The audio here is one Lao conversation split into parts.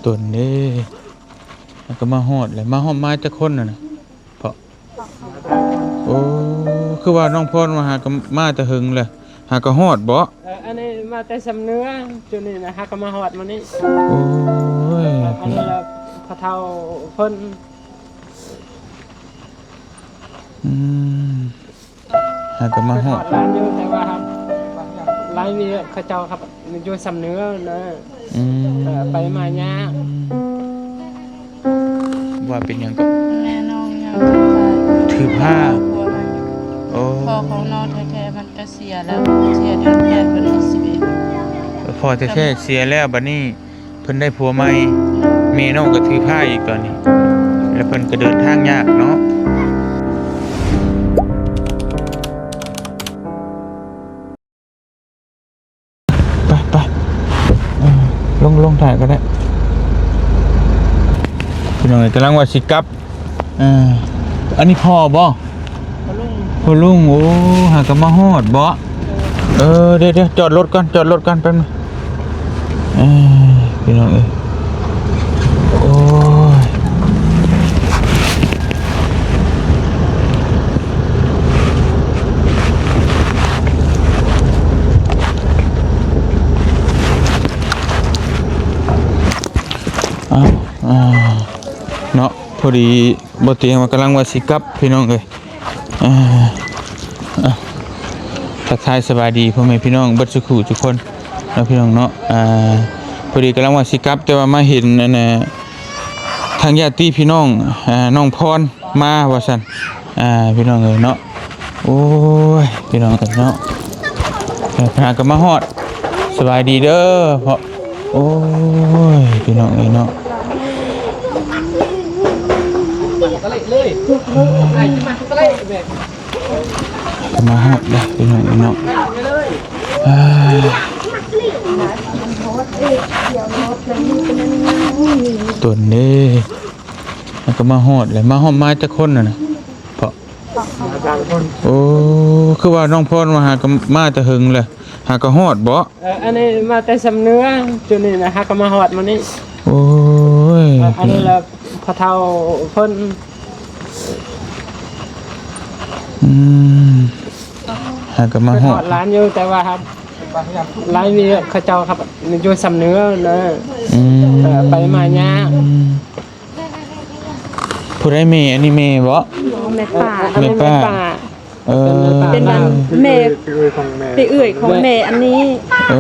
ຕົນເດ້ ແລ້ວກໍມາຮອດແລ້ວ. ມາຮອດ ມາຈັກຄົນຫັ້ນນະ? ເພາະ ໂອ້ ຄືວ່ານ້ອງພອນວ່າຫາກໍມາແຕ່ເຫິງແລ້ວ ຫາກໍຮອດບໍ? ເອີ ອັນນີ້ມາແຕ່ຊຳເໜືອ ຈຸດນີ້ນະ ຫາກໍມາຮອດມື້ນີ້. ໂອ້ຍ ອັນນີ້ລະພໍ່ເຖົ້າເພິ່ນ ອືມ ຫາກໍມາຮອດ ເພິ່ນຮອດຫຼານຢູ່ ແຕ່ວ່າຫຼາຍວຽກ ເຂົາເຈົ້າ ຢູ່ຊຳເໜືອນະ. ອືມ ເອີ ໄປມາຍາກ. ວ່າເປັນຫຍັງກໍ ແມ່ນ້ອງຍັງ ຖືພາ. ໂອ້ ພໍ່ຂອງນ້ອງແທ້ໆມັນກໍເສຍແລ້ວ ເສຍເດືອນແປດ ວັນທີສິບເອັດ. ພໍ່ແທ້ໆເສຍແລ້ວ ບັດນີ້ເພິ່ນໄດ້ຜົວໃໝ່ ແມ່ນ້ອງກໍຖືພາອີກຕອນນີ້ ແລ້ວເພິ່ນກໍເດີນທາງຍາກເນາະ. ໄປ ໄປ ເອີ ລົງ ລົງຖ່າຍກໍໄດ້. ພີ່ນ້ອງເອີຍ ກຳລັງວ່າຊິກັບ. ເອີ ອັນນີ້ພໍ່ບໍ? ພໍ່ລຸງ ໂອ້ ຫາກໍມາຮອດບໍ? ເອີ ດຽວໆ ຈອດລົດກ່ອນ ຈອດລົດກ່ອນ ແປັບໜຶ່ງ. ເອີ ພີ່ນ້ອງເອີຍ ໂອ້ຍ ອ້າວ ເນາະ ພໍດີບໍ່ຕຽງວ່າກຳລັງວ່າຊິກັບ ພີ່ນ້ອງເອີຍ. ອ່າ ອ່າ ທັກທາຍສະບາຍດີພໍ່ແມ່ພີ່ນ້ອງເບິດສູ່ຜູ້ສູ່ຄົນເນາະ ພີ່ນ້ອງເນາະ. ອ່າ ພໍດີກຳລັງວ່າຊິກັບ ແຕ່ວ່າມາເຫັນອັນນ່າ ທາງຍາດຕິພີ່ນ້ອງ ອ່າ ນ້ອງພອນມາວ່າຊັ້ນ ອ່າ ພີ່ນ້ອງເອີຍເນາະ. ໂອ້ຍ ພີ່ນ້ອງເອີຍເນາະ ເອີ ພາກັນມາຮອດ. ສະບາຍດີເດີພໍ່. ໂອ້ຍ ພີ່ນ້ອງເອີຍເນາະ ມາຮອດແລ້ວ ພີ່ນ້ອງເອີຍເນາະ. ຕົນເດ້ ແລ້ວກໍມາຮອດແລ້ວ. ມາຮອດ ມາຈັກຄົນຫັ້ນນະ? ເພາະ ມາສາມຄົນ. ໂອ້ ຄືວ່ານ້ອງພອນວ່າຫາກໍມາແຕ່ເຫິງແລ້ວ ຫາກໍຮອດບໍ? ເອີ ອັນນີ້ມາແຕ່ຊຳເໜືອ ຈຸດນີ້ນະ ຫາກໍມາຮອດມື້ນີ້. ໂອ້ຍ ເອີ ອັນນີ້ລະພໍ່ເຖົ້າເພິ່ນ ອືມ ຫາກໍມາຮອດ ເພິ່ນຮອດຫຼານຢູ່ ແຕ່ວ່າຫຼາຍວຽກ ເຂົາເຈົ້າ ຢູ່ຊຳເໜືອນະ. ອືມ ເອີ ໄປມາຍາກ. ຜູ້ໃດແມ່? ອັນນີ້ແມ່ບໍ? ແມ່ປ້າ ແມ່ປ້າ. ເອີ ເປັນແມ່ ເປັນເອື້ອຍຂອງແມ່ອັນນີ້. ເອີ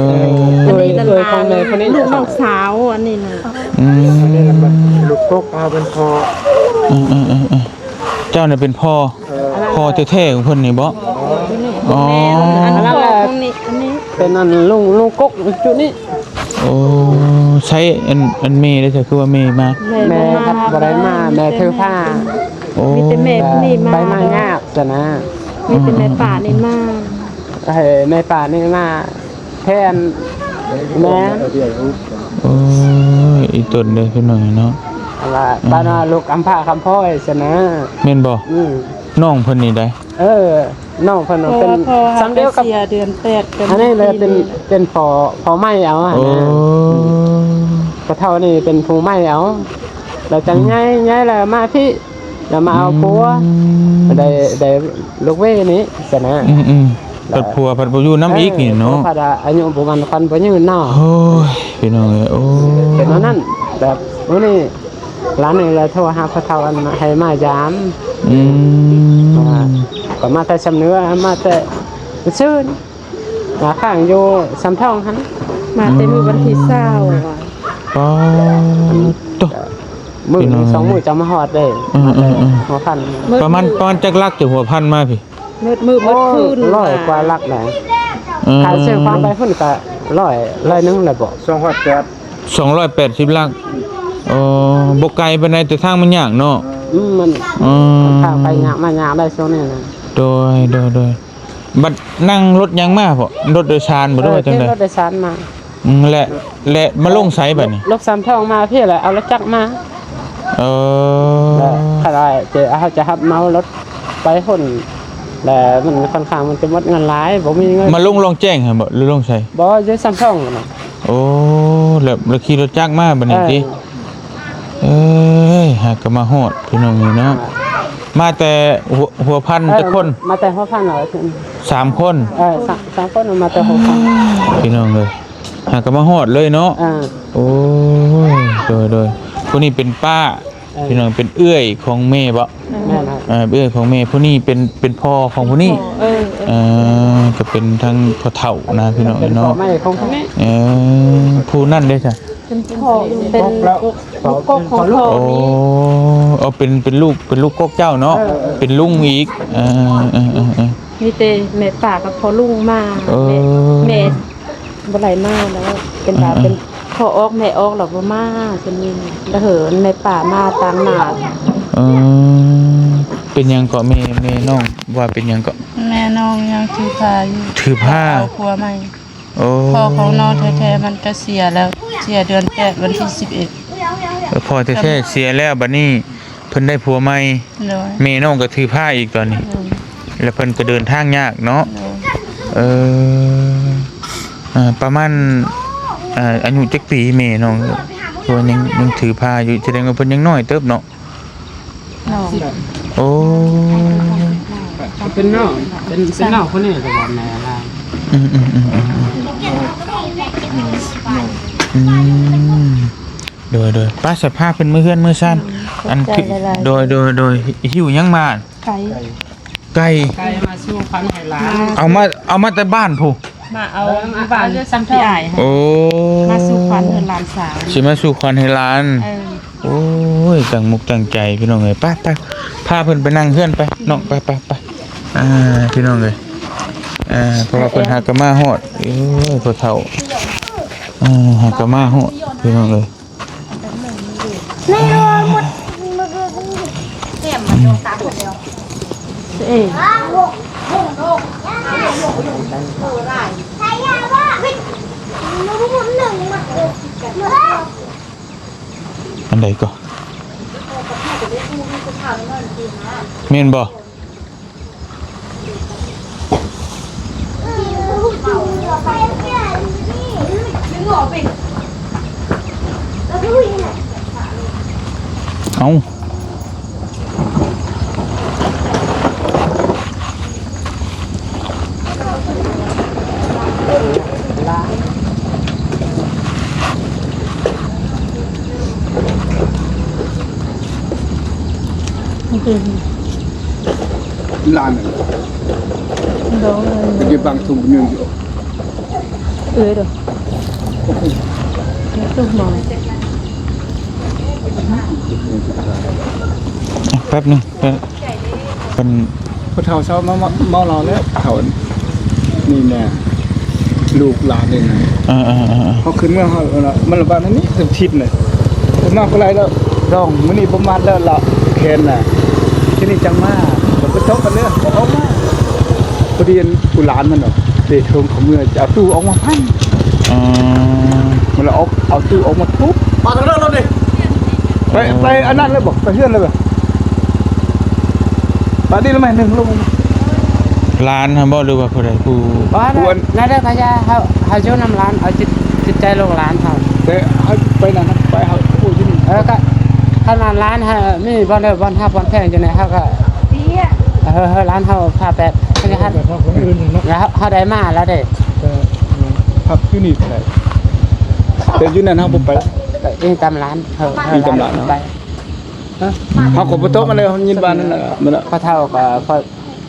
ອັນນີ້ລະຫຼານ ເອື້ອຍຂອງແມ່ຄົນນີ້ ລູກນ້ອງສາວອັນນີ້ນະ. ອືມ ອັນນີ້ລະລູກກົກ ເອົາເປັນພໍ່. ເອີໆໆໆ ເຈົ້ານະເປັນພໍ່ ເອີ ພໍ່ແທ້ໆຂອງເພິ່ນນີ້ບໍ? ອໍ ແມ່ນ ອັນພໍ່ຂອງນີ້ ອັນນີ້ ເປັນອັນລຸງ ລຸງກົກຈຸນີ້. ໂອ້ ໃຊ້ອັນ ອັນແມ່ເດ້ ຄືວ່າແມ່ມາ? ແມ່ບໍ່ໄດ້ມາ ແມ່ຖືພາ. ໂອ້ ມີແຕ່ແມ່ນີ້ມາ ໄປມາຍາກຊັ້ນນະ. ມີແຕ່ແມ່ປ້ານີ້ມາ ໃຫ້ແມ່ປ້ານີ້ມາແທນແມ່. ໂອ້ຍ ອີຕົນເດີ ພີ່ນ້ອງເນາະ ອັນວ່າ ອືມ ບ້ານວ່າລູກກຳພ້າກຳພ້ອຍຊັ້ນນະ. ແມ່ນບໍ່? ອືມ ນ້ອງເພິ່ນນີ້ໃດ? ເອີ ນ້ອງເພິ່ນເປັນ ເພາະວ່າພໍ່ ສ່ຳດຽວກັບ ເສຍເດືອນແປດ ອັນນີ້ເລີຍເປັນ ເປັນພໍ່ ພໍ່ໃໝ່ເອົາຫັ້ນນະ. ໂອ້ ອືມ ພໍ່ເຖົ້ານີ້ເປັນຜູ້ໃໝ່ເອົາ ແລ້ວຈັ່ງ ອືມ ໃຫຍ່ ໃຫຍ່ແລ້ວມາພີ້ ແລ້ວມາເອົາຜົວ. ອືມ ໄດ້ ໄດ້ລູກເວນີ້ຊັ້ນນະ. ອືມໆ ແລ້ວ ພັດຜົວພັດບໍ່ຢູ່ນຳອີກນີ້ເນາະ. ເອີ ພັດອາຍຸບໍ່ໝັ້ນຂວັນບໍ່ຍືນເນາະ. ໂອ້ຍ ພີ່ນ້ອງເອີຍ ໂອ້ຍ ເປັນແນວນັ້ນ. ແບບມື້ນີ້ ຫຼານນີ້ລະໂທຫາພໍ່ເຖົ້າ ອັນໃຫ້ມາຢາມ. ອືມ ເພາະວ່າກໍມາແຕ່ຊຳເໜືອ ມາແຕ່ຊືນ ມາຄ້າງຢູ່ຊຳທອງຫັ້ນ ມາແຕ່ມື້ວັນທີຊາວ. ປາດໂທ້ ມື້ໜຶ່ງ ພີ່ນ້ອງ ສອງມື້ຈະມາຮອດເດ້. ເອີໆໆ ຫົວພັນ ປະມານ ປະມານຈັກຫຼັກຈາກຫົວພັນມາພີ້? ໝົດມື້ໝົດຄືນ ໂອ້ຍ ຮ້ອຍກວ່າຫຼັກແຫຼະ. ເອີ ຖ້າເສັ້ນຄວາມໄປພຸ້ນກະຮ້ອຍ ຮ້ອຍໜຶ່ງແຫຼະບໍ? ສອງຮ້ອຍແປດ ສອງຮ້ອຍແປດສິບຫຼັກ. ອໍ ບໍ່ໄກປານໃດ ແຕ່ທາງມັນຍາກເນາະ. ອືມ ມັນ ເອີ ທາງໄປຍາກມາຍາກໄດ໋ຊ່ວງນີ້ນະ. ໂດຍ ໂດຍ ໂດຍ. ບັດນັ່ງລົດຫຍັງມາເພາະ? ລົດໂດຍສານບໍ ຫຼືວ່າຈັ່ງໃດ? ເອີ ຂີ່ລົດໂດຍສານມາ. ອືມ ແລະ ແລະມາລົງໃສບັດນີ້? ລົດສາມທອງມາພີ້ແຫຼະ ເອົາລົດຈັກມາ. ເອີ ແລະ ຄັນວ່າຈະ ເຮົາຈະຮັບເໝົາລົດໄປພຸ້ນ ແລ້ວມັນຄ່ອນຂ້າງມັນຈະໝົດເງິນຫຼາຍ ບໍ່ມີເງິນ. ມາລົງລ່ອງແຈ້ງຫັ້ນບໍ່ ຫຼືລົງໃສ? ບໍ່ ຢູ່ຊຳຊ່ອງນະ. ໂອ້ ແລ້ວ ແລ້ວຂີ່ລົດຈັກມາບັດນີ້ຕິ? ເອີ ເອີຍ ຫາກະມາຮອດພີ່ນ້ອງເອີຍເນາະ. ມາແຕ່ຫົວ ຫົວພັນ ເອີ ຈັກຄົນ? ມາແຕ່ຫົວພັນເນາະ ສາມຄົນ. ເອີ ສາມ ສາມຄົນ ມາແຕ່ຫົວພັນ ພີ່ນ້ອງເອີຍ. ຫາກະມາຮອດເລີຍເນາະ. ເອີ ໂອ້ຍ ໂດຍ ໂດຍ. ຜູ້ນີ້ເປັນປ້າ ເອີ ພີ່ນ້ອງ ເປັນເອື້ອຍຂອງແມ່ບໍ່? ແມ່ນ. ເອີ ເອື້ອຍຂອງແມ່. ຜູ້ນີ້ເປັນ ເປັນພໍ່ຂອງຜູ້ນີ້. ເອີ ເອີ ເອີ ກໍເປັນທັງພໍ່ເຖົ້ານະ ພີ່ນ້ອງເນາະ. ເອີ ຜູ້ນັ້ນເດ້ຊະ? ເປັນພໍ່ ເປັນລູກກົກຂອງພໍ່. ໂອ້ ເປັນ ເປັນລູກ ເປັນລູກກົກເຈົ້າເນາະ. ເອີ ເປັນລຸງອີກ. ເອີ ເອີ ເອີ ເອີ ມີແຕ່ແມ່ປ້າກັບພໍ່ລຸງມາ. ເອີ ແມ່ ແມ່ບໍ່ໄດ້ມາແລ້ວ ເປັນວ່າ ເອີ ເປັນພໍ່ອອກແມ່ອອກແລ້ວບໍ່ມາ ເປັນ ລະເຫີນແມ່ປ້າມາຕາງໜ້າ. ເອີ ເປັນຫຍັງເກາະແມ່ ແມ່ນ້ອງວ່າເປັນຫຍັງເກາະ? ແມ່ນ້ອງຍັງຖືພາຢູ່ ຖືພາ ເອົາຜົວໃໝ່. ໂອ້ ພໍ່ຂອງນ້ອງແທ້ໆມັນກະເສຍແລ້ວ ເສຍເດືອນແປດ ວັນທີສິບເອັດ. ເອີ ພໍ່ແທ້ໆເສຍແລ້ວ ບັດນີ້ເພິ່ນໄດ້ຜົວໃໝ່. ໂດຍ ແມ່ນ້ອງກໍຖືພາອີກຕອນນີ້. ໂດຍ ແລ້ວເພິ່ນກໍເດີນທາງຍາກເນາະ. ໂດຍ ເອີ ອ່າ ປະມານ ອ່າ ອາຍຸຈັກປີແມ່ນ້ອງ? ເພາະວ່າຍັງ ຍັງຖືພາຢູ່ ສະແດງວ່າເພິ່ນຍັງນ້ອຍເຕີບເນາະ. ໂອ້ ເປັນນ້ອງ ເປັນ ເປັນນ້ອງຄົນນີ້ແຫຼະ ແມ່ລາວ. ອືມ ອືມ ອືມ ອືມ ອືມ ໂດຍ ໂດຍ. ໄປ ສະພາເພິ່ນເມືອເຮືອນເມືອຊານ. ອືມ ອັນ ຂອບໃຈຫຼາຍໆ. ໂດຍ ໂດຍ ໂດຍ. ຫິ້ວຫຍັງມາ? ໄກ່ ໄກ່ ໄກ່ມາສູ່ຂວັນໃຫ້ຫຼານ. ເອົາມາ ເອົາມາແຕ່ບ້ານພຸ້ນ. ມາເອົາ ເອີ ຢູ່ບ້ານ ເອົາຢູ່ຊຳພີ່ອ້າຍ. ໂອ້ ມາສູ່ຂວັນໃຫ້ຫຼານສາວ ຊິມາສູ່ຂວັນໃຫ້ຫຼານ. ເອີ ໂອ້ຍ ຕັ້ງມຸກຕັ້ງໃຈພີ່ນ້ອງເອີຍ. ໄປ ໄປ ພາເພິ່ນໄປນັ່ງເຮືອນໄປ ນ້ອງ ໄປ ໄປ ໄປ. ອ່າ ພີ່ນ້ອງເອີຍ ອ່າ ເພາະວ່າເພິ່ນຫາກະມາຮອດ. ໂອ້ຍ ພໍ່ເຖົ້າ ອ່າ ຫາກະມາຮອດ ພີ່ນ້ອງເອີຍ. ອັນໃດກໍ ແມ່ນບໍ່? ເອົ້າ. ຫຼານ ໂດຍ ໄປເກັບບາງທຸງໜຶ່ງຢູ່. ເອີ ໂດຍ ໂອ້ໂຫ ເກັບຕຸກມາ ແປັບໜຶ່ງ ເອີ ເພິ່ນ ຜູ້ເຖົ້າເຊົາມາເມົາເຫຼົ້າແລ້ວ ເຖົ້ານີ້ແນ່ ລູກຫຼານນີ້ນະ. ເອີໆໆໆ ເຮົາຂຶ້ນເມືອເຮົາ ມັນລະບາດອັນນີ້ເປັນທິດເລີຍ ເພິ່ນມາບໍ່ໄດ້ແລ້ວ ດອງ ມື້ນີ້ບໍ່ມາແລ້ວລະ ແຄນນະ ທີນີ້ຈັ່ງມາ ກໍໄປຕົກກັນເລີຍ ກໍອອກມາ ພໍດີອັນຜູ້ຫຼານມັນເນາະ ເດໂທງເຂົາເມືອ ຈະເອົາຕູ້ອອກມາພັງ. ອໍ ມັນລະອອກ ເອົາຕູ້ອອກມາທຸບ ປາທາງເດີນລົດນີ້ ໄປ ໄປອັນນັ້ນເລີຍບໍ ໄປເຮືອນເລີຍບໍ? ປາດນີ້ລະແມ່ນໜຶ່ງລົງ ຫຼານຫັ້ນບໍ ຫຼືວ່າຜູ້ໃດ? ຜູ້ ບໍ່ ນັ້ນ ນັ້ນແຫຼະ ເຂົາຈະ ເຮົາ ເຮົາຢູ່ນຳຫຼານ ເອົາຈິດ ຈິດໃຈລູກຫຼານເຮົາ ແຕ່ເຮົາໄປນັ້ນ ໄປເຮົາ ໂອ້ ຢູ່ນີ້ ເອີ ກະ ຄັນວ່າຫຼານເຮົາມີບ່ອນເດີ ບ່ອນຮັກບ່ອນແພງຢູ່ນີ້ ເຮົາກະ ເອີ ເຮົາ ຫຼານເຮົາພາໄປ ເຮົາ ເຮົາໄດ້ມາແລ້ວເດ້ ພັກຢູ່ນີ້ກໍໄດ້ ແຕ່ຢູ່ນັ້ນເຮົາບໍ່ໄປ ອີງຕາມຫຼານ ເຮົາ ອີງຕາມຫຼານເນາະ ໄປ ເຮົາກໍບໍ່ຕົກມາເລີຍ ເຮົາຍິນບ້ານນັ້ນລະ ມັນລະ ພໍ່ເຖົ້າກໍ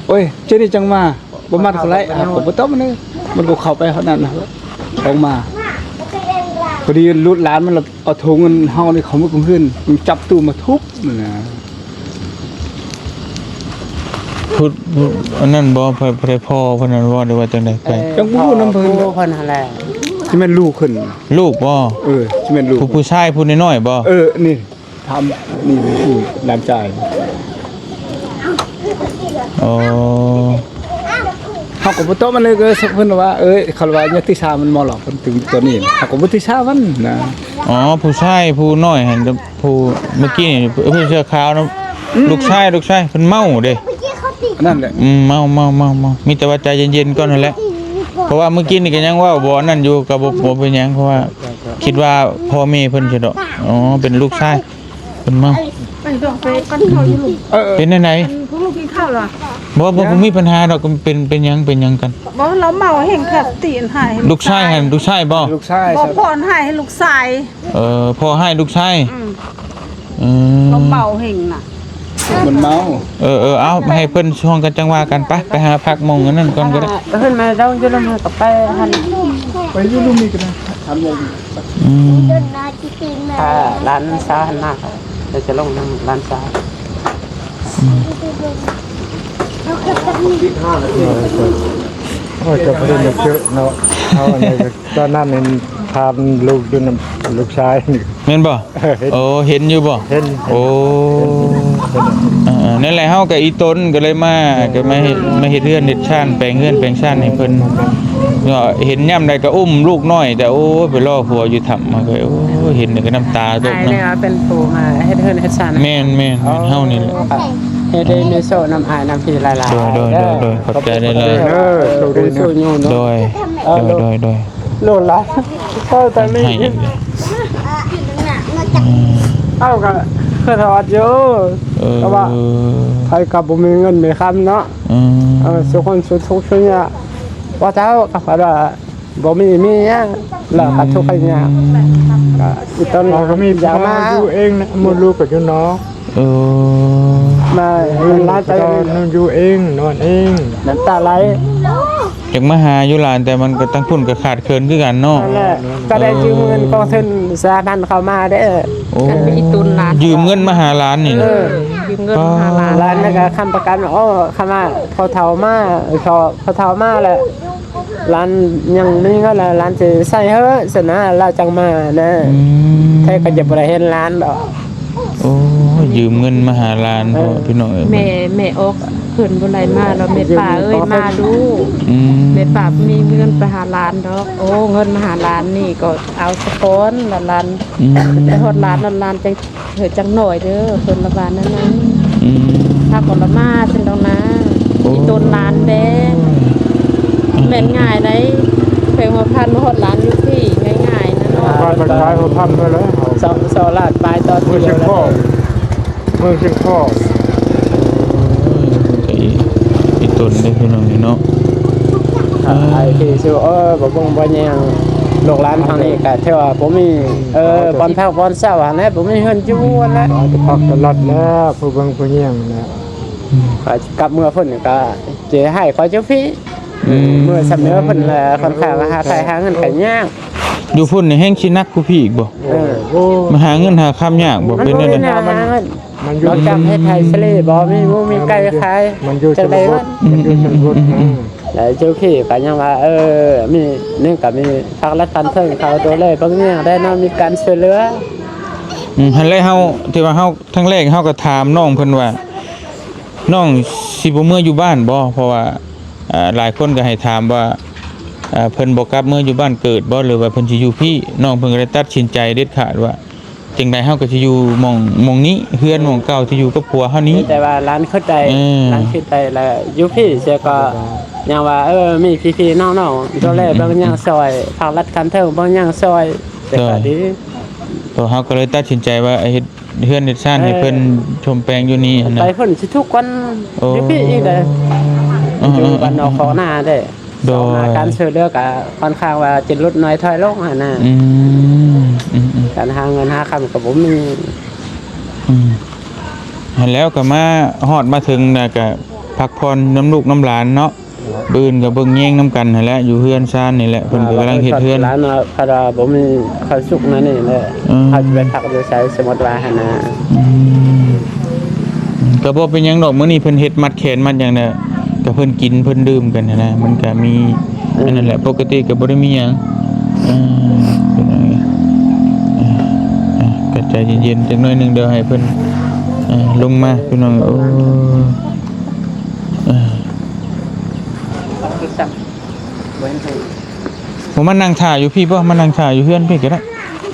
ໂອ້ຍ ເຈົ້ານີ້ຈັ່ງມາ ບໍ່ມັດກໍໄດ້ ເຮົາກໍບໍ່ຕົກມາເລີຍ ມັນກໍເຂົ້າໄປເທົ່ານັ້ນ ອອກມາ ພໍດີລູກຫຼານມັນລະ ເອົາໂທເງິນເຮົານີ້ເຂົ້າມາກັບເຮືອນ ມັນຈັບຕູ້ມາທຸບນັ້ນນະ. ຜູ້ ຜູ້ອັນນັ້ນບໍ່ ໃຜ ໃຜພໍ່ເພິ່ນນັ້ນບໍ່ ຫຼືວ່າຈັ່ງໃດ? ເອີ ຈັ່ງບໍ່ຮູ້ນຳເພິ່ນ ພໍ່ເພິ່ນຫັ້ນແຫຼະ ຊິແມ່ນລູກເພິ່ນ ລູກບໍ່? ເອີ ຊິແມ່ນລູກ ຜູ້ ຜູ້ຊາຍຜູ້ນ້ອຍໆບໍ່? ເອີ ນີ້ ຖາມ ນີ້ ນີ້ ຫຼານຊາຍ. ອໍ ເຮົາກໍບໍ່ຕອບມັນເລີຍ ກໍເພິ່ນວ່າ ເອີຍ ຄັນວ່າຍາດຕິສາມັນມາຫຼອກເພິ່ນເຖິງຕົວນີ້ ເຮົາກໍບໍ່ຕິສາມັນນະ. ອໍ ຜູ້ຊາຍຜູ້ນ້ອຍຫັ້ນ ຜູ້ເມື່ອກີ້ນີ້ ເອີ ຜູ້ເສື້ອຂາວນະ ອືມ ລູກຊາຍ ລູກຊາຍເພິ່ນເມົາເດ້ ອັນນັ້ນແຫຼະ ອືມ ເມົາ ເມົາ ເມົາ ເມົາ ມີແຕ່ວ່າໃຈເຢັນໆກ່ອນຫັ້ນແຫຼະ ເພາະວ່າມື້ກີ້ນີ້ກໍຍັງເວົ້າບໍ່ອັນນັ້ນຢູ່ ກໍບໍ່ ບໍ່ເປັນຫຍັງ ເພາະວ່າຄິດວ່າພໍ່ແມ່ເພິ່ນຊະດອກ. ອໍ ເປັນລູກຊາຍ ເພິ່ນເມົາ ໄປດອກໄປປັນເຂົ້າຢູ່ລູກ. ເອີ ເປັນແນວໃດ? ອັນພວກລູກກິນເຂົ້າລະ? ບໍ່ ບໍ່ ບໍ່ມີປັນຫາດອກ. ເປັນ ເປັນຫຍັງ ເປັນຫຍັງກັນ? ບໍ່ ລາວເມົາແຮງຄັກ ຕີນໃຫ້ ລູກຊາຍຫັ້ນ ລູກຊາຍບໍ່? ລູກຊາຍ ບໍ່ ພໍ່ໃຫ້ ໃຫ້ລູກຊາຍ. ເອີ ພໍ່ໃຫ້ລູກຊາຍ. ອືມ ອືມ ລາວເມົາແຮງນະ ມັນເມົາ. ເອີ ເອີ ເອົາ ໃຫ້ເພິ່ນຊ່ວງກັນ ຈັ່ງວ່າກັນ. ໄປ ໄປຫາພັກໝ່ອງອັນນັ້ນກ່ອນກໍໄດ້. ເອີ ເພິ່ນມາເຈົ້າຢູ່ລຳ ເຮົາກໍໄປຫັ້ນ ໄປຢູ່ລຸ່ມນີ້ກໍໄດ້. ອືມ ອ່າ ຫຼານສາວຫັ້ນນະ ເຮົາຈະລົງນຳຫຼານສາວ. ອືມ ໂອ້ຍ ກໍບໍ່ໄດ້ມາເຈີເນາະ ເຮົາອັນນີ້ ຕອນນັ້ນເຫັນພາບລູກຢູ່ນຳລູກຊາຍ ແມ່ນບໍ່? ເອີ ເຫັນ ໂອ້ ເຫັນຢູ່ບໍ່? ເຫັນ ໂອ້ ເຫັນ ເຫັນ ເອີ ນັ້ນແຫຼະ ເຮົາກໍອີ່ຕົນກໍເລີຍມາ ກໍມາເຮັດ ມາເຮັດເຮືອນເຮັດຊານ ແປງເຮືອນແປງຊານໃຫ້ເພິ່ນເນາະ. ເຫັນຍາມໃດກໍອຸ້ມລູກນ້ອຍ ແຕ່ ໂອ້ຍ ໄປລໍຜົວຢູ່ຖ້ຳ ມາກໍ ໂອ້ຍ ເຫັນແລ້ວກໍນ້ຳຕາຕົກເນາະ. ອ້າຍເນາະ ເປັນຜູ້ມາເຮັດເຮືອນເຮັດຊານ. ແມ່ນໆ ເຮົານີ້ແຫຼະ ເຮັດໃຫ້ມີໂຊກນຳອ້າຍນຳພີ່ຫຼາຍໆ. ໂດຍໆໆ ຂອບໃຈຫຼາຍໆ ເດີ ໂຊກດີເນາະ ໂດຍ ເອີ ໂດຍໆໆ ໂລດລະ ເອີ ແຕ່ນີ້ ອືມ ເຮົາກໍຄືທອດຢູ່ ເອີ ກໍວ່າໃຜກໍບໍ່ມີເງິນມີຄຳເນາະ. ອືມ ເອີ ສູ່ຄົນສູ່ທຸກສູ່ຍາກ ວ່າເຈົ້າກໍວ່າບໍ່ມີ ມີຫຍັງ ລະກໍທຸກຍາກ ອືມ ກໍອີ່ຕົນກໍມີຢາກມາຢູ່ເອງນະ ໝົດລູກກໍຢູ່ນອກ. ເອີ ມາ ມາຈາກ ຢູ່ເອງ ນອນເອງ ນ້ຳຕາໄຫຼ. ຢາກມາຫາຢູ່ຫຼານ ແຕ່ມັນກໍ ທາງພຸ້ນກໍຂາດເຂີນຄືກັນເນາະ. ນັ້ນແຫຼະ ກໍໄດ້ຢືມເງິນກອງທຶນສະຫະພັນເຂົ້າມາເດ້. ໂອ້ ອັນມີອີ່ຕຸນຫຼານ ຢືມເງິນມາຫາຫຼານນີ້ນະ. ເອີ ຢືມເງິນມາຫາຫຼານ ຫຼານນັ້ນກໍຄ້ຳປະກັນ. ໂອ້ ຄຳວ່າພໍ່ເຖົ້າມາ ພໍ່ ພໍ່ເຖົ້າມາແລ້ວ ຫຼານຍັງມີເງິນລະ ຫຼານຊິໃຊ້ເຮີ້ຊັ້ນນະ ລາວຈັ່ງມານະ. ອືມ ແທ້ກໍຈະບໍ່ໄດ້ເຫັນຫຼານດອກ. ໂອ້ຍ ຢືມເງິນມາຫາຫຼານ ເອີ ພໍ່ພີ່ນ້ອງເອີຍ ແມ່ ແມ່ອອກເພິ່ນບໍ່ໄດ້ມາດອກ. ແມ່ປ້າເອີຍ ມາດູ. ອືມ ແມ່ປ້າມີເງິນໄປຫາຫຼານດອກ. ໂອ້ ເງິນມາຫາຫຼານນີ້ກໍເອົາສະກ່ອນລະຫຼານ. ອືມ ໄປຮອດຫຼານລະ ຫຼານຈັ່ງ ເຮີ້ຍ ຈັກໜ້ອຍເດີ ເພິ່ນລະວ່ານັ້ນນະ. ອືມ ຖ້າກໍລະມາຊັ້ນດອກນາ. ໂອ້ ອີ່ຕົນຫຼານແດງ ອືມ ແມ່ນງ່າຍໃດ ແຂວງຫົວພັນມາຮອດຫຼານຢູ່ພີ້ ງ່າຍໆນະເນາະ. ບ້ານບັກຊາຍຫົວພັນເລີຍ ສອງ ສອງລ້ານປາຍຕໍ່ ເມືອງຊຽງຂອງ ເມືອງຊຽງຂອງ. ໂອ້ຍ ອີ່ຕົນເດ້ພີ່ນ້ອງນີ້ເນາະ. ອ່າ ໄອ້ທີ່ຊິ ເອີ ບໍ່ເບິ່ງບໍ່ແຍງ ລູກຫຼານທາງນີ້ກະຖືວ່າບໍ່ມີ ເອີ ບ່ອນພັກບ່ອນເຊົາຫັ້ນແຫຼະ ບໍ່ມີເຮືອນຢູ່ຫັ້ນແຫຼະ. ອືມ ຈະພັກຕະລັດແລ້ວ ຜູ້ເບິ່ງຜູ້ແຍງແລ້ວ. ອືມ ກັບເມືອພຸ້ນກະຊິໃຫ້ຂ້ອຍຢູ່ພີ້. ອືມ ເມືອຊຳເໜືອພຸ້ນລະ ຂ້ອນຂ້າງຫາໄທຫາເງິນກະຍາກ. ຢູ່ພຸ້ນນີ້ແຮ່ງຊິໜັກກວ່າພີ້ອີກບໍ່? ເອີ ມາຫາເງິນຫາຄຳຍາກບໍ່? ເປັນແນວໃດ? ມັນບໍ່ມີແນວຫາເງິນ ມັນຢູ່ ນອກຈາກເຮັດໄຮ່ສາລີບໍ່ມີໝູມີໄກ່ຂາຍ ມັນຢູ່ ຈັ່ງໃດ ຊົນນະບົດ ມັນຢູ່ຊົນນະບົດນະ. ແລ້ວເຈົ້າເຂຍກໍຍັງວ່າ ເອີ ມີນີ້ກໍມີພາກລັດຂັ້ນເທິງເຂົາດູແລເບິ່ງແຍງໄດ້ເນາະ ມີການຊ່ວຍເຫຼືອ. ອືມ ຫັ້ນແຫຼະ ເຮົາ ທີ່ວ່າເຮົາ ຄັ້ງແລກເຮົາກໍຖາມນ້ອງເພິ່ນວ່າ ນ້ອງຊິບໍ່ເມືອຢູ່ບ້ານບໍ່? ເພາະວ່າ ອ່າ ຫຼາຍຄົນກໍໃຫ້ຖາມວ່າ ເພິ່ນບໍ່ກັບເມືອຢູ່ບ້ານເກີດບໍ່ ຫຼືວ່າເພິ່ນຊິຢູ່ພີ້? ນ້ອງເພິ່ນກໍໄດ້ຕັດສິນໃຈເດັດຂາດວ່າ ຈັ່ງໃດເຮົາກໍຊິຢູ່ໝ່ອງ ໝ່ອງນີ້ ເຮືອນໝ່ອງເກົ່າທີ່ຢູ່ກັບຜົວເຮົານີ້. ມີແຕ່ວ່າຫຼານຂຶ້ນໄດ້ ເອີ ຫຼານຂຶ້ນໄດ້ລະຢູ່ພີ້ເສຍກໍຍັງວ່າ ເອີ ມີພີ່ໆນ້ອງໆ ດູແລເບິ່ງແຍງຊ່ອຍ ພາກລັດຂັ້ນເທິງເບິ່ງແຍງຊ່ອຍ ແຕ່ກໍດີ. ໂດຍ ເຮົາກໍເລີຍຕັດສິນໃຈວ່າເຮັດ ເຮືອນເຮັດຊານໃຫ້ເພິ່ນ ເອີ ຊົມແປງຢູ່ນີ້ຫັ້ນນະ. ໄປພຸ້ນຊິທຸກກວ່າ ໂອ້ ຢູ່ພີ້ອີກເດ້ ເອີ ຢູ່ບ້ານນອກຄອກນາເດ້. ໂດຍ ສອງມາການຊ່ວຍເຫຼືອກະຂ້ອນຂ້າງວ່າຈະຫຼຸດໜ້ອຍຖອຍລົງຫັ້ນນະ. ອືມ ອືມໆ ການຫາເງິນຫາຄຳກໍບໍ່ມີ ອືມ ຫັ້ນແລ້ວກໍມາຮອດມາເຖິງນະ ກະພັກຜ່ອນນຳລູກນຳຫຼານເນາະ. ມື້ອື່ນກໍເບິ່ງແຍງນຳກັນຫັ້ນແຫຼະ ຢູ່ເຮືອນຊານນີ້ແຫຼະ ເພິ່ນກໍກຳລັງເຮັດເຮືອນ. ຫຼານເນາະ ເພາະວ່າບໍ່ມີຄວາມສຸກແນວນີ້ແຫຼະ ເອີ ເຮົາຈະໄປພັກຢູ່ໃສ ສົມມຸດວ່າຫັ້ນນະ. ອືມ ກໍບໍ່ເປັນຫຍັງດອກ ມື້ນີ້ເພິ່ນເຮັດມັດແຂນມັດຫຍັງນະ ກໍເພິ່ນກິນເພິ່ນດື່ມກັນຫັ້ນນະ ມັນກໍມີ ເອີ ອັນນັ້ນແຫຼະ ປົກກະຕິກໍບໍ່ໄດ້ມີຫຍັງ. ເອີ ເປັນຫຍັງ ເອີ ກໍໃຈເຢັນໆຈັກໜ້ອຍໜຶ່ງ ດຽວໃຫ້ເພິ່ນ ເອີ ລົງມາ ພີ່ນ້ອງ. ໂອ້ ເອີ ບໍ່ ບໍ່ ມານັ່ງຖ້າຢູ່ພີ້ບໍ່? ມານັ່ງຖ້າຢູ່ເຮືອນພີ້ກໍໄດ້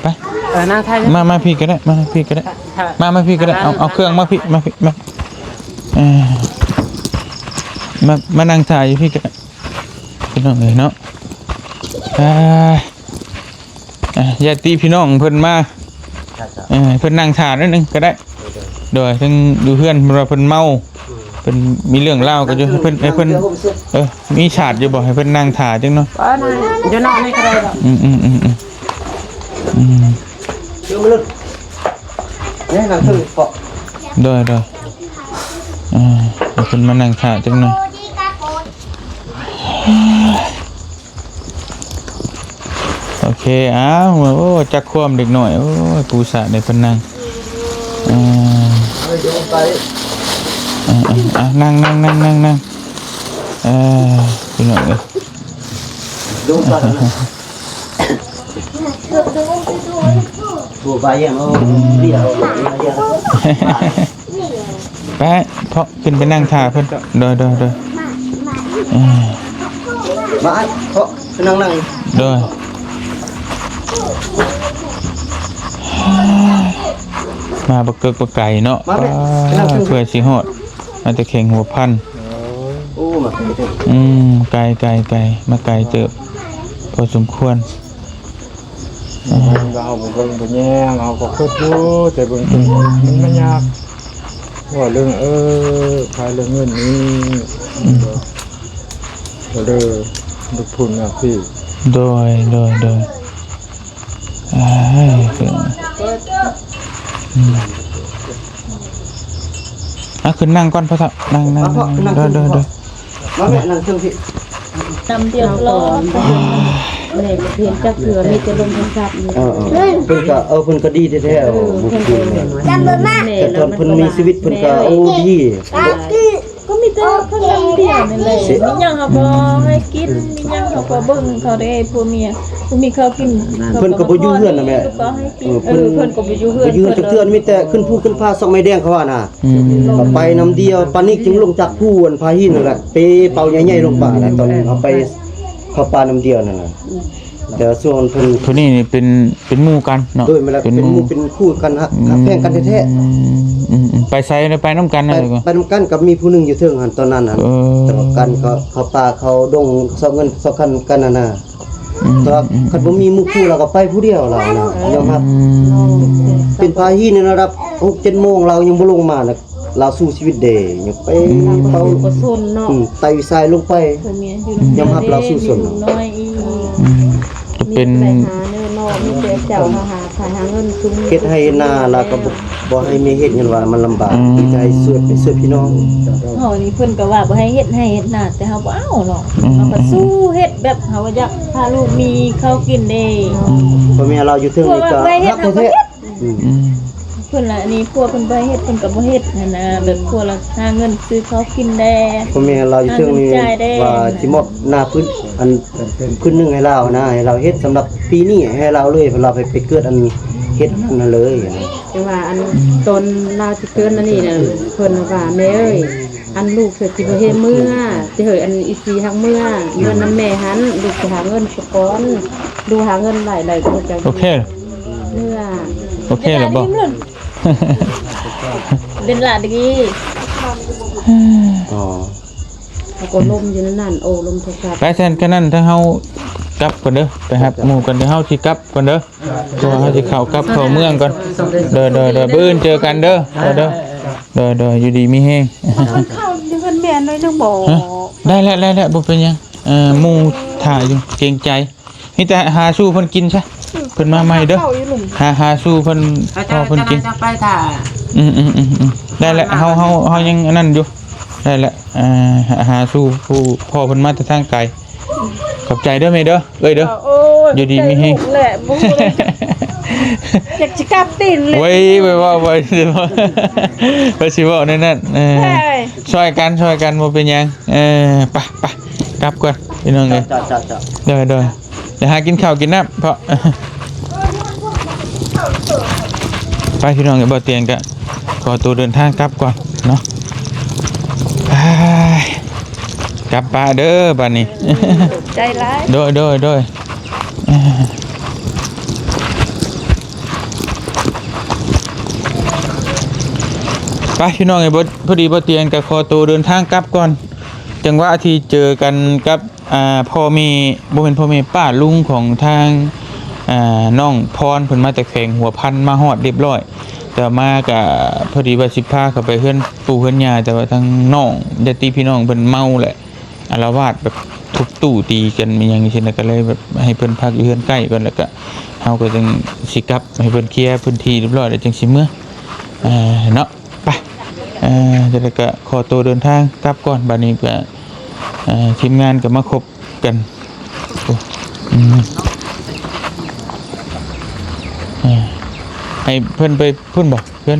ໄປ. ເອີ ນັ່ງຖ້າຢູ່ ມາ ມາພີ້ກໍໄດ້ ມາພີ້ກໍໄດ້ ຖ້າ ມາ ມາພີ້ກໍໄດ້. ເອີ ເອົາ ເອົາເຄື່ອງມາພີ້ ມາພີ້ ມາ. ເອີ ມາ ມານັ່ງຖ້າຢູ່ພີ້ກະ ພີ່ນ້ອງເອີຍເນາະ. ອ່າ ອ່າ ຍາດຕິພີ່ນ້ອງເພິ່ນມາ ເອີ ເພິ່ນນັ່ງຖ້າໜ້ອຍໜຶ່ງກະໄດ້. ໂດຍ ເຖິງຢູ່ເຮືອນເພິ່ນວ່າເພິ່ນເມົາ ເພິ່ນມີເລື່ອງລາວກະຢູ່ ໃຫ້ເພິ່ນ ໃຫ້ເພິ່ນ ເອີ ມີສາດຢູ່ບໍ່ ໃຫ້ເພິ່ນນັ່ງຖ້າຈັກໜ້ອຍ. ຢູ່ນອກນີ້ກະໄດ້ດອກ. ອືມໆໆໆ ອືມ ໂດຍໆ ອ່າ ໃຫ້ເພິ່ນມານັ່ງຖ້າຈັກໜ້ອຍ. ໂອເຄ ອ້າວ ໂອ້ ຈັກຄວາມເດັກນ້ອຍ ໂອ້ຍ ປູສາດໃຫ້ເພິ່ນນັ່ງ. ອ່າ ອ່າ ອ່າ ອ່າ ນັ່ງໆໆໆ ເອີ ພີ່ນ້ອງເອີຍ ໄປເພາະຂຶ້ນໄປນັ່ງຖ້າເພິ່ນ. ໂດຍໆໆ ເອີ ມາເພາະໄປນັ່ງໆ ໂດຍ ມາບໍ່ເກີກບໍ່ໄກເນາະ ເພື່ອຊິຮອດ ມາແຕ່ແຂວງຫົວພັນ. ໂອ້ ມາໄກເຕີບ ອືມ ໄກໆໆ ມາໄກເຕີບພໍສົມຄວນ. ເຮົາບໍ່ເບິ່ງບໍ່ແຍງ ເຮົາກໍຄິດຢູ່ ແຕ່ເບິ່ງ ອືມ ມັນມາຍາກ ເວົ້າເລື່ອງ ເອີ ຂາຍເລື່ອງເງິນນີ້ ອືມ ກໍເລີຍລົງທຶນມາພີ້. ໂດຍ ໂດຍ ໂດຍ ເອີ ອືມ ອ່ະ ຂຶ້ນນັ່ງກ່ອນພໍ່ເຖົ້າ ນັ່ງ ນັ່ງ ມາເພາະ ນັ່ງ ໂດຍ ຂຶ້ນ ໂດຍ ໂດຍ ມາແມ່ນັ່ງເທິງພີ້ ຕຳດຽວລອ ແມ່ບໍ່ເຫັນຈັກເທື່ອ ມີແຕ່ລົມໂທລະສັບຢູ່. ເອີ ເອີ ເພິ່ນກະ ເອີ ເພິ່ນກະດີແທ້ໆ ເອີ ເພິ່ນກະ ແຕ່ຕອນເພິ່ນມີຊີວິດເພິ່ນກະ ໂອ້ ດີ ກະມີແຕ່ຄົນນຳດຽວນີ້ແຫຼະ ມີຫຍັງເຮົາກໍໃຫ້ກິນ ມີຫຍັງເຮົາກໍເບິ່ງເຂົາເດ້ ຜົວເມຍ ບໍ່ມີເຂົາກິນ ເພິ່ນກະບໍ່ຢູ່ເຮືອນນະແມ່ ເອີ ເພິ່ນກະບໍ່ຢູ່ເຮືອນ ບໍ່ຢູ່ເຮືອນຈັກເທື່ອ ມີແຕ່ຂຶ້ນພູຂຶ້ນຜາ ຊອກໄມ້ແດງເຂົາວ່ານະ. ອືມ ເຮົາໄປນຳດຽວ ປານນີ້ຈຶ່ງລົງຈາກພູອັນຜາຫີນນັ້ນແຫຼະ ໄປເປົາໃຫຍ່ໆລົງປ່ານະ ຕອນເຮົາໄປເຂົ້າປ່ານຳດຽວນັ້ນນະ. ແຕ່ວ່າຊ່ວງເພິ່ນ ຜູ້ນີ້ນີ້ເປັນ ເປັນໝູ່ກັນເນາະ. ໂດຍ ແມ່ນແຫຼະ ເປັນໝູ່ ເປັນຄູ່ກັນ ຮັກ ອືມ ຮັກແພງກັນແທ້ໆ. ອືມ ອືມ ໄປໃສໄດ້ໄປນຳກັນ ໄປ ໄປນຳກັນກັບມີຜູ້ໜຶ່ງຢູ່ເທິງຫັ້ນ ຕອນນັ້ນຫັ້ນ. ເອີ ແຕ່ວ່າກັນເຂົາ ເຂົ້າປ່າເຂົ້າດົງ ຊອກເງິນຊອກຄຳກັນຫັ້ນນະ. ອືມ ແຕ່ວ່າ ອືມ ຄັນບໍ່ມີໝູ່ຄູ່ ລາວກໍໄປຜູ້ດຽວລາວນະ ຍອມຮັບ. ອືມ ເປັນຜາຫີນໃນລະດັບຫົກເຈັດໂມງ ລາວຍັງບໍ່ລົງມານະ ລາວສູ້ຊີວິດເດ້ ຍັງໄປ ອືມ ເອົາ ອືມ ໄຕ່ສາຍລົງໄປ ຍອມຮັບລາວສູ້ຊົນ. ອືມ ເປັນ ເຮັດໄຮ່ເຮັດນາ ລາວກໍບໍ່ ບໍ່ໃຫ້ແມ່ເຮັດ ຍ້ອນວ່າມັນລຳບາກ ອືມ ມີແຕ່ໃຫ້ຊ່ວຍ ໄປຊ່ວຍພີ່ນ້ອງ. ເຮົານີ້ເພິ່ນກໍວ່າບໍ່ໃຫ້ເຮັດໄຮ່ເຮັດນາ ແຕ່ເຮົາບໍ່ເອົາເນາະ ອືມ ເຮົາກໍສູ້ເຮັດ ແບບເຮົາກໍຢາກພາລູກມີເຂົ້າກິນເດ້. ອືມ ພໍ່ແມ່ລາວຢູ່ເທິງນີ້ກໍຮັກແທ້ໆ. ອືມ ອືມ ເພິ່ນລະ ອັນນີ້ຜົວເພິ່ນບໍ່ໃຫ້ເຮັດ ເພິ່ນກໍບໍ່ເຮັດຫັ້ນນະ ແບບຜົວລະຫາເງິນຊື້ເຂົ້າກິນແດ່ ພໍ່ແມ່ລາວຢູ່ເທິງນີ້ ຫາເງິນຈ່າຍແດ່ ວ່າຊິມອບນາພື້ນ ອັນ ພື້ນໜຶ່ງໃຫ້ລາວນະ ໃຫ້ລາວເຮັດສຳລັບປີນີ້ໃຫ້ລາວເລີຍ ເພິ່ນລາວໄປ ໄປເກີດອັນເຮັດອັນນັ້ນເລີຍ. ຈັ່ງວ່າອັນ ອືມ ຕອນລາວຊິເກີດອັນນີ້ນະ ເພິ່ນວ່າ ແມ່ເອີຍ ອັນລູກເພິ່ນຊິບໍ່ໃຫ້ເມືອ ຊິໃຫ້ອັນອີ່ຊີຮັກເມືອ ເມືອນຳແມ່ຫັ້ນ ລູກຊິຫາເງິນສາກ່ອນ ລູກຫາເງິນຫຼາຍໆ ກໍຈະ ໂອເຄ ເມືອ. ໂອເຄແລ້ວບໍ່? ເປັນລະດີ ອໍ ເຮົາກໍລົມຢູ່ນັ້ນ ໂອ້ ລົມໂທລະສັບ. ໄປຊັ້ນ ກະນັ້ນ ທາງເຮົາກັບກ່ອນເດີ ໄປຮັບໝູ່ກ່ອນເດີ ເຮົາຊິກັບກ່ອນເດີ ເພາະວ່າເຮົາຊິເຂົ້າກັບເຂົ້າເມືອງກ່ອນ. ໂດຍ ໂດຍ ໂດຍ ມື້ອື່ນເຈີກັນເດີ ໂດຍ ໂດຍ ຢູ່ດີມີແຮງ. ເຂົ້າຢູ່ເຮືອນແມ່ໜ້ອຍໜຶ່ງບໍ່? ໄດ້ແລ້ວ ໄດ້ແລ້ວ ບໍ່ເປັນຫຍັງ. ເອີ ໝູ່ຖ້າຢູ່ ເກງໃຈ. ມີແຕ່ຫາສູ່ເພິ່ນກິນຊະ ເພິ່ນມາໃໝ່ເດີ. ຫາ ຫາສູ່ເພິ່ນ ໃຫ້ເຈົ້າ ພໍ່ເພິ່ນກິນ ເຈົ້າໄປຖ້າ. ອືມໆໆໆ ໄດ້ແຫຼະ ເຮົາ ເຮົາ ເຮົາຍັງອັນນັ້ນຢູ່. ໄດ້ແຫຼະ ເອີ ຫາ ຫາສູ່ຜູ້ພໍ່ເພິ່ນມາແຕ່ທາງໄກ. ຂອບໃຈເດີແມ່ເດີ ເອີຍເດີ. ໂອ້ຍ ຢູ່ດີມີແຮງ. ແຫຼະ ບໍ່ຮູ້ເລີຍ ຢາກຊິກັບຕີນເລີຍ. ໂອ້ຍ ໄປເວົ້າ ໄປຊິເວົ້າ ໄປຊິເວົ້າແນວນັ້ນ. ເອີ ຊ່ອຍກັນ ຊ່ອຍກັນ ບໍ່ເປັນຫຍັງ. ເອີ ໄປ ໄປ ກັບກ່ອນພີ່ນ້ອງເອີຍ. ເຈົ້າ ເຈົ້າ ເຈົ້າ ໂດຍ ໂດຍ. ໄປຫາກິນເຂົ້າກິນນ້ຳເພາະ ໄປພີ່ນ້ອງເອີຍ ບໍ່ຕຽງກະຂໍໂຕເດີນທາງກັບກ່ອນເນາະ. ໄປ ກັບປະເດີບາດນີ້ ໃຈຫຼາຍ. ໂດຍ ໂດຍ ໂດຍ. ໄປພີ່ນ້ອງເອີຍ ພໍດີບໍ່ຕຽງກະຂໍໂຕເດີນທາງກັບກ່ອນ. ຈັງຫວະທີ່ເຈີກັນກັບ ອ່າ ພໍ່ແມ່ ບໍ່ແມ່ນພໍ່ແມ່ ປ້າລຸງຂອງທາງ ອ່າ ນ້ອງພອນ ເພິ່ນມາແຕ່ແຂວງຫົວພັນ ມາຮອດຮຽບຮ້ອຍ. ແຕ່ມາກະພໍດີວ່າຊິພາເຂົ້າໄປເຮືອນປູ່ເຮືອນຍ່າ ແຕ່ວ່າທາງນ້ອງ ຍາດຕິພີ່ນ້ອງເພິ່ນເມົາແຫຼະ ອາລະວາດແບບທຸບຕູ້ຕີກັນອີ່ຫຍັງຊີ້ນະ ກະເລີຍແບບໃຫ້ເພິ່ນພັກຢູ່ເຮືອນໃກ້ກ່ອນ ແລ້ວກະເຮົາກະຈັ່ງຊິກັບ ໃຫ້ເພິ່ນເຄຍພື້ນທີ່ຮຽບຮ້ອຍ ແລ້ວຈັ່ງຊິເມືອ ເນາະ. ໄປ ເອີ ແລ້ວກະຂໍໂຕເດີນທາງກັບກ່ອນ. ບາດນີ້ກະ ເອີ ທີມງານກະມາຄົບກັນ. ໂອ້ ອືມ ເອີ ໃຫ້ເພິ່ນໄປພຸ້ນບໍ່? ເພິ່ນ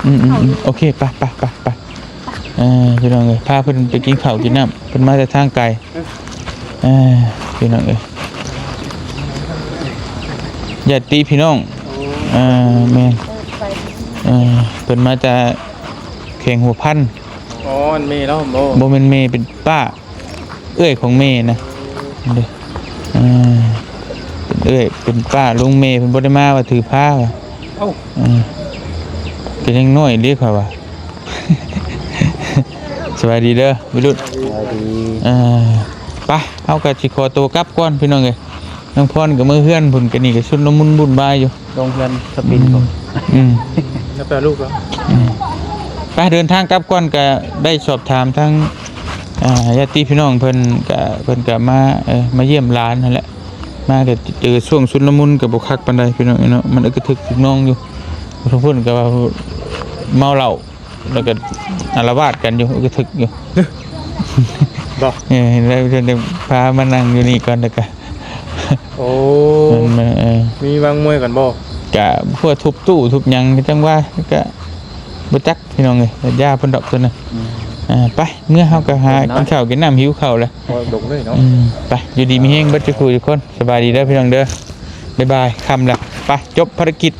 ອືມໆໆ ໂອເຄ ໄປໆໆ ເອີ ພີ່ນ້ອງເອີຍ ພາເພິ່ນໄປກິນເຂົ້າກິນນ້ຳ ເພິ່ນມາແຕ່ທາງໄກ. ເອີ ພີ່ນ້ອງເອີຍ ຍາດຕິພີ່ນ້ອງ ເອີ ແມ່ນ ເອີ ເພິ່ນມາຈາກແຂວງຫົວພັນ. ອໍ ອັນແມ່ເນາະ ບໍ່ ບໍ່ແມ່ນແມ່ ເປັນປ້າ ເອື້ອຍຂອງແມ່ນະ ເອີ ເປັນເອື້ອຍເປັນປ້າລຸງ ແມ່ເພິ່ນບໍ່ໄດ້ມາ ວ່າຖືພາວ່າ. ເອົ້າ ເອີ ກະຍັງນ້ອຍເດ້ຂ້ອຍວ່າ. ສະບາຍດີເດີວິລຸດ ສະບາຍດີ ເອີ ໄປ ເຮົາກະຊິຂໍໂຕກັບກ່ອນພີ່ນ້ອງເອີຍ. ນ້ອງພອນກະເມືອເຮືອນພຸ້ນ ກະນີ້ກະຊຸນລະມຸນວຸ່ນວາຍຢູ່ ລົງເຮືອນສະປິນ ອືມ ອືມ ແລ້ວໄປເອົາລູກແລ້ວ ອືມ ໄປເດີນທາງກັບກ່ອນ. ກະໄດ້ສອບຖາມທາງ ອ່າ ຍາດຕິພີ່ນ້ອງເພິ່ນ ກະເພິ່ນກະມາ ເອີ ມາຢ້ຽມຫຼານຫັ້ນແຫຼະ. ມາກະເຈີຊ່ວງຊຸນລະມຸນກະບໍ່ຄັກປານໃດພີ່ນ້ອງເນາະ ມັນອຶກກະທຶກຂຶກນອງຢູ່. ທາງພຸ້ນກະວ່າເມົາເຫຼົ້າ ແລ້ວກະອາລະວາດກັນຢູ່ ອຶກກະທຶກຢູ່ ບໍ່ ເອີ ເຫັນແລ້ວເພິ່ນໄດ້ພາມານັ່ງຢູ່ນີ້ກ່ອນ ແລ້ວກະ ໂອ້ ມັນ ເອີ ມີວາງມວຍກັນບໍ່? ກະພວກທຸບຕູ້ທຸບຫຍັງ ກະຈັ່ງວ່າ ກະບໍ່ຈັກພີ່ນ້ອງເອີຍ ຢ່າເພິ່ນດອກໂຕນັ້ນ. ອືມ ອ່າ ໄປ ເມືອເຮົາກະຫາກິນເຂົ້າກິນນ້ຳ ຫິວເຂົ້າແລ້ວ ອືມ ໄປ ຢູ່ດີມີແຮງເບິດທຸກຜູ້ທຸກຄົນ. ສະບາຍດີເດີພີ່ນ້ອງເດີ ບາຍບາຍ ຄ່ຳແລ້ວ ໄປ ຈົບພາລະກິດ.